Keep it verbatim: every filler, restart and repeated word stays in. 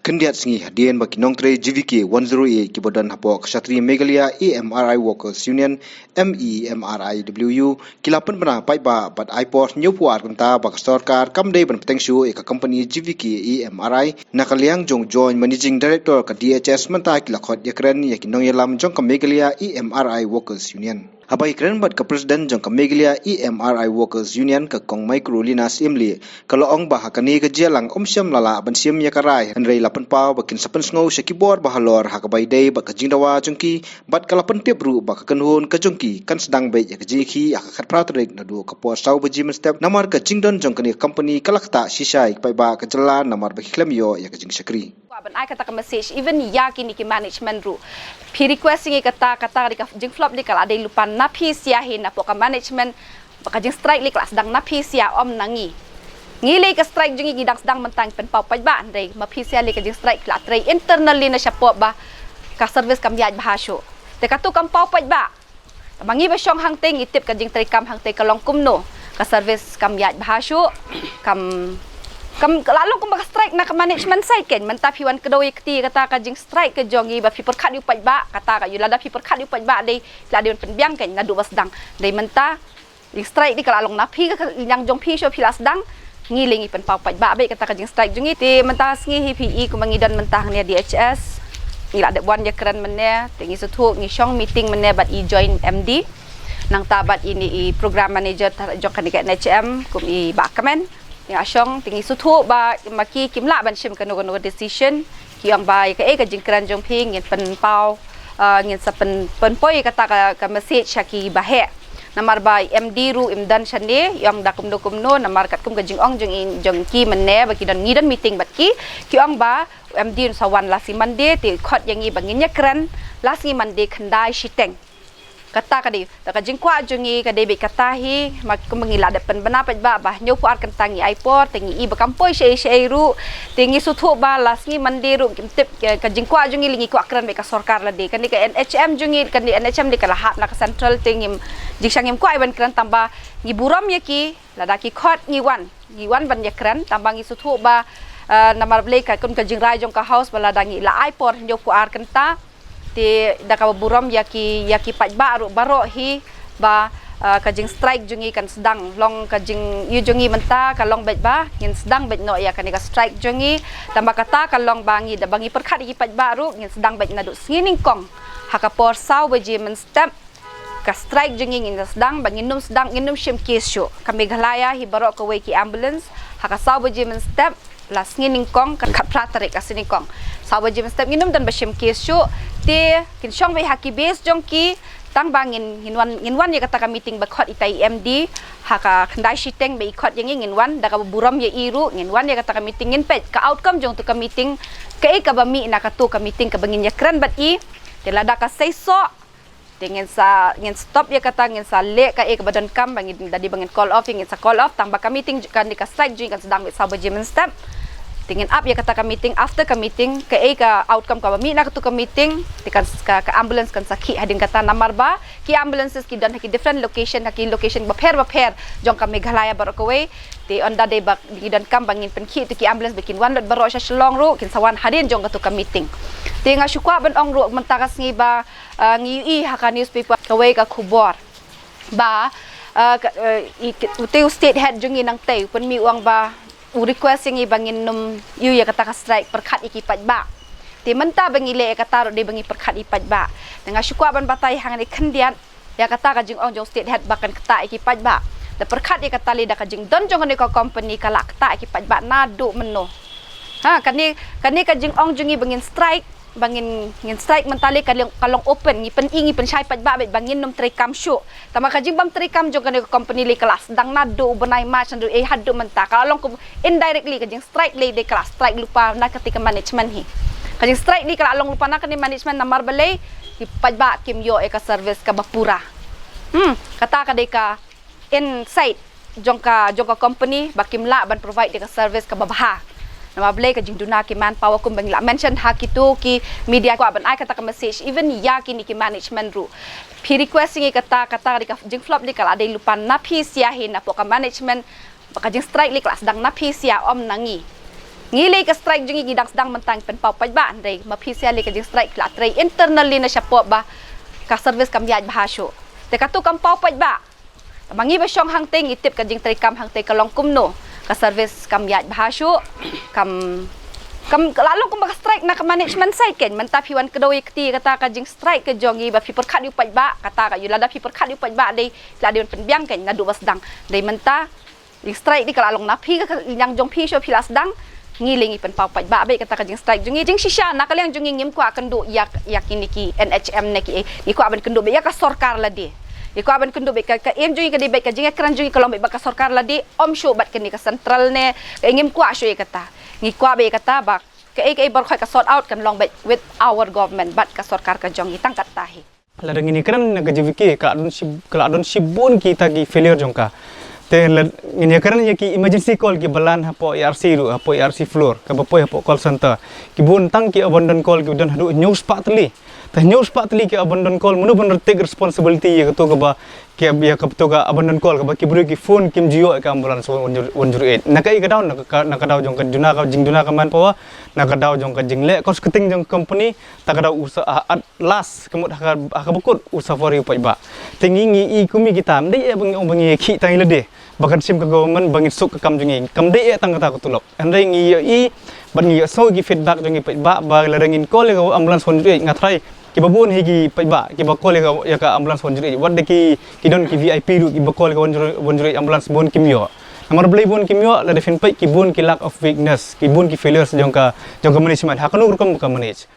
Khyndiat sngi hadien ba ki nongtrei G V K one zero eight kiba don hapoh ka shatri Meghalaya E M R I Workers Union, M E M R I W U, ki la pynbna paidbah bad ai por hynñiewphew ar kynta ba ka sorkar kam dei ban bteng shuh ïa ka company G V K E M R I. Na ka liang jong Joint Managing Director ka D H S mynta ki la khot ïakren ïa ki nongïalam jong ka Meghalaya E M R I Workers Union. Haba ïakren bad ka President jong ka Meghalaya E M R I Workers Union, ka Kong Microlina Syiemlieh, ka la ong ba ha kane ka jingïalang ym shym la lah ban shim ïa ka rai, hynrei la pynpaw ba kin sa pynsngew sha ki bor ba halor ha kaba ïadei bad ka jingdawa jong ki, bad ka la pyntip ruh ba ka kynhun ka jong ki kan sdang beit ïa ka jingïakhih ha ka khatphra tarik naduh ka por saw baje mynstep, namar ka jingdon jong kane ka company ka la ktah shisha ïa ki paidbah ka jylla namar ba ki khlem ïoh ïa ka jingshakri. Kwah ban ai kata ka message even ïa kine ki management ruh. Phi request ïa ngi kata, kata ka dei ka jingflop, dei ka la dei lypa na phi sha hi, napoh ka management, ba ka jingstrike lei ka la sdang na phi sha, ym na ngi. Ngi lei ka strike jong ngi ngi dang sdang mynta, ngi pynpaw paidbah, hynrei ma phi sha lei ka jingstrike la trei internally na shapoh ba ka service kam ïaid bha shuh. Te katu kam paw paidbah. Ba ngi ba shong hangtei ngi tip ka jingtrei kam hangtei ka long kumno. Ka service kam ïaid bha shuh, kam, kam la long kumba ka strike na ka management side kan. Mynta phi wan kdew ïa kti kata ka jingstrike ka jong ngi, ba phi pyrkhat ïa u paidbah, kata ka ïa lada phi pyrkhat ïa u paidbah dei, phi la dei ban pynbiang kan naduh ba sdang. Dei mynta jingstrike dei ka la long na phi, ka liang jong phi shuh phi la sdang. Ngi lei ngi pynpaw paidbah beit kata ka jingstrike jong ngi. Te mynta sngi hi phi i kumba ngi don mynta hangne D H S, ngi la dep wan ïakren mynne, te ngi sngewthuh, ngi shong meeting mynne bad i Joint M D, nangta bad ine i program manager jong kane ka N H M, kum i Bah Kmen. Ngi la shong, te ngi sngewthuh ba ma ki kim lah ban shim kano kano decision. Ki ong ba ïa kaei ka jingkren jong phi ngin pynpaw, ah, ngin sa pyn, pynpoi kata ka, ka message ha ki ba heh. Namar ba M D ruh im don shane, i ong da kumno kumno, namar katkum ka jingong jong i, jong ki mynne, ba ki don, ngi don meeting bad ki, ki ong ba M D un sa wan la sngi Monday, te khot ïa ngi ba ngin ïakren la sngi Monday khyndai shiteng. Kata ka dei, da ka jingkwah jong ngi ka dei beit kata hi, ma kumba ngi la dep pynbna paidbah ba hynñiewphew ar kynta ngi ai por, te ngi i ba kam poi shaei shaei ruh, te ngi sngewthuh ba la sngi Monday ruh kim tip, ka, ka jingkwah jong ngi lei ngi kwah kren beit ka sorkar lade. Kane ka N H M jong ngi, kane N H M lei ka la hap na ka central, te ngim, jingshang ngim kwah ban kren tangba ngi burom ïa ki, lada ki khot ngi wan, ngi wan ban ïakren, tangba ngi sngewthuh ba, eh, namar balei ka kum ka jingrai jong ka House ba lada ngi la ai por hynñiewphew ar kynta, te da kaba burom ïa ki, ïa ki paidbah ruh baroh hi ba, ah, ka jingstrike jong ngi kan sdang, long ka jing, ïa jong ngi mynta ka long beit ba ngin sdang beit noh ïa kane ka strike jong ngi. Tangba kata ka long ba ngi da ba ngi pyrkhat ïa ki paidbah ruh ngin sdang beit naduh sngi nyngkong ha ka por saw baje mynstep. Ka strike jong ngi ngin sdang, ba ngin nym sdang, ngin nym shim case shuh. Ka Meghalaya hi baroh kawei ki ambulance, ha ka saw baje mynstep la sngi nyngkong, ka khatphra tarik ka sngi nyngkong. Saw baje mynstep ngin nym don ba shim case shuh, te kin shong beit ha ki base jong ki, tangba ngin, ngin wan, ngin wan ïa kata ka meeting ba khot ita i M D ha ka khyndai shiteng ba i khot ïa ngi, ngin wan, da kaba burom ïa i ruh, ngin wan ïa kata ka meeting, ngin peit ka outcome jong tu ka meeting, kaei kaba mih na katu ka meeting kaba ngin ïakren bad i. Te lada ka seisoh, te ngin sa, ngin stop ïa kata, ngin sa leh kaei kaba donkam, ba ngin da dei ba ngin call off, ngin sa call off, tangba ka meeting, kane ka strike jong ngi kan sdang beit saw baje mynstep. Te ngin ap ïa kata ka meeting, after ka meeting, kaei ka outcome kaba mih na katu ka meeting, te kan s-, ka, ka ambulance kan sa khih hadien kata, namar ba ki ambulances ki don ha ki different location, ha ki location bapher bapher jong ka Meghalaya baroh kawei. Te ynda dei ba ngi donkam ba ngin pynkhih tu ki ambulance ba kin wan lut baroh sha Shillong ruh, kin sa wan hadien jong katu ka meeting. Te nga shu kwah ban ong ruh mynta ka sngi ba, ah, ngi ïohi ha ka newspaper kawei ka khubor ba, ah, ka, eh, i, ki, utei u state head jong ngi nangtei u pynmih u ong ba u request ïa ngi ba ngin nym ïoh ïa kata ka strike, pyrkhat ïa ki paidbah. Te mynta ba ngi leh ïa kata ruh dei ba ngi pyrkhat ïa ki paidbah. Te nga shu kwah ban batai hangne khyndiat ïa kata ka jingong jong state head ba kan ktah ïa ki paidbah. Da pyrkhat ïa kata lei da ka jingdon jong kane ka company ka la ktah ïa ki paidbah naduh mynno. Ha, kane, kane ka jingong jong ngi ba ngin strike, ba ngin, ngin strike mynta lei ka long, ka long open, ngi pyn-i, ngi pynshai paidbah beit ba ngin nym treikam shuh. Tangba ka jingbym treikam jong kane ka company lei ka la sdang naduh u bnai March naduh ei haduh mynta, ka la long kum indirectly ka jingstrike lei dei ka la strike lypa na katei ka management hi. Ka jingstrike lei ka la long lypa na kane management namar balei, ki paidbah kim ïoh ïa ka service kaba pura. Hmm, kata ka dei ka inside jong ka, jong ka company ba kim lah ban provide ïa ka service kaba bha. Namar balei ka jingduna ki manpower kumba ngi la mention ha kitu ki media, kwah ban ai kata ka message even ïa kine ki management ruh. Phi request ïa ngi kata, kata dei ka jingflop lei ka la dei lypa na phi sha hi, napoh ka management, ba ka jingstrike lei ka la sdang na phi sha, ym na ngi. Ngi lei ka strike jong ngi ngi dang sdang mynta ngi pynpaw paidbah, hynrei ma phi sha lei ka jingstrike la trei internally na shapoh ba ka service kam ïaid bha shuh. Te katu kam paw paidbah. Te ma ngi ba shong hangtei ngi tip ka jingtrei kam hangtei ka long kumno. Ka service kam ïaid bha shuh. Kam kam la long kumba ka strike na ka management side kan, mynta phi wan kdew ïa kti kata ka jingstrike ka jong ngi ba phi pyrkhat ïa u paidbah, kata ka ïa lada phi pyrkhat ïa u paidbah dei la dei ban pynbiang kan naduh ba sdang. Dei mynta jingstrike dei ka la long na phi ka liang jong phi shuh phi la sdang. Ngi lei ngi pynpaw paidbah beit kata ka jingstrike jong ngi. Jingshisha na ka liang jong ngi ngim kwah kynduh ïa ïa kine ki N H M ne ki ei. Ngi kwah ban kynduh beit ïa ka sorkar lade. Ngi kwah ban kynduh beit ka, ka aim jong ngi ka dei beit ka jingïakren jong ngi ka long beit bad ka sorkar lade, ym shuh bad kane ka central ne ka ei, ngim kwah shuh ïa kata. Ngi kwah beit ïa kata ba ka ei ka ei baroh ka sort out kan long beit with our government bad ka sorkar ka jong ngi, tang kata hi. Lada ngin ïakren na ka J V K ka la don shi, ka la don shibun kita ki failure jong ka. Te lada ngin ïakren ïa ki emergency call kiba lan hapoh A R C ruh, hapoh A R C floor, kaba poi hapoh call center. Ki bun tang ki abandon call kiba don haduh hynñiew spah tylli. Te hynñiew spah tylli ki abandon call, mano ban take responsibility ïa kato kaba, ki, ïa kato ka abandon call kaba ki briew ki phone kim ju ïoh ïa ka ambulance one zero eight. Na kaei ka daw, na ka, na ka daw jong ka duna ka jingduna ka manpower, na ka daw jong ka jingleh cost cutting jong ka company, ta ka daw u sa, ah, at last ka mut ha ka, ha kaba kut u suffer ïa u paidbah. Te ngi ngi i kum ïa kita, ym dei eh ba ngi ong ba ngi khih tang ïa lade. Ba kan shim ka government ba ngin suk ka kam jong ngi. Kam dei eh tang kata ka tulop. Hynrei ngi ïohi bad ngi ïohsngew ki feedback jong ki paidbah ba lada ngin call ïa ka ambulance one zero eight, nga tharai kiba bun hi ki paidbah kiba call ïa ka, ïa ka ambulance one zero eight. Wat da ki, ki don ki V I P ruh kiba call ïa ka one zero, one zero eight ambulance bun kim ïoh. Namar balei bun kim ïoh? Lada phin peit ki bun ki lack of awareness, ki bun ki failures jong ka, jong ka management. Ha kano ka rukom ka manage.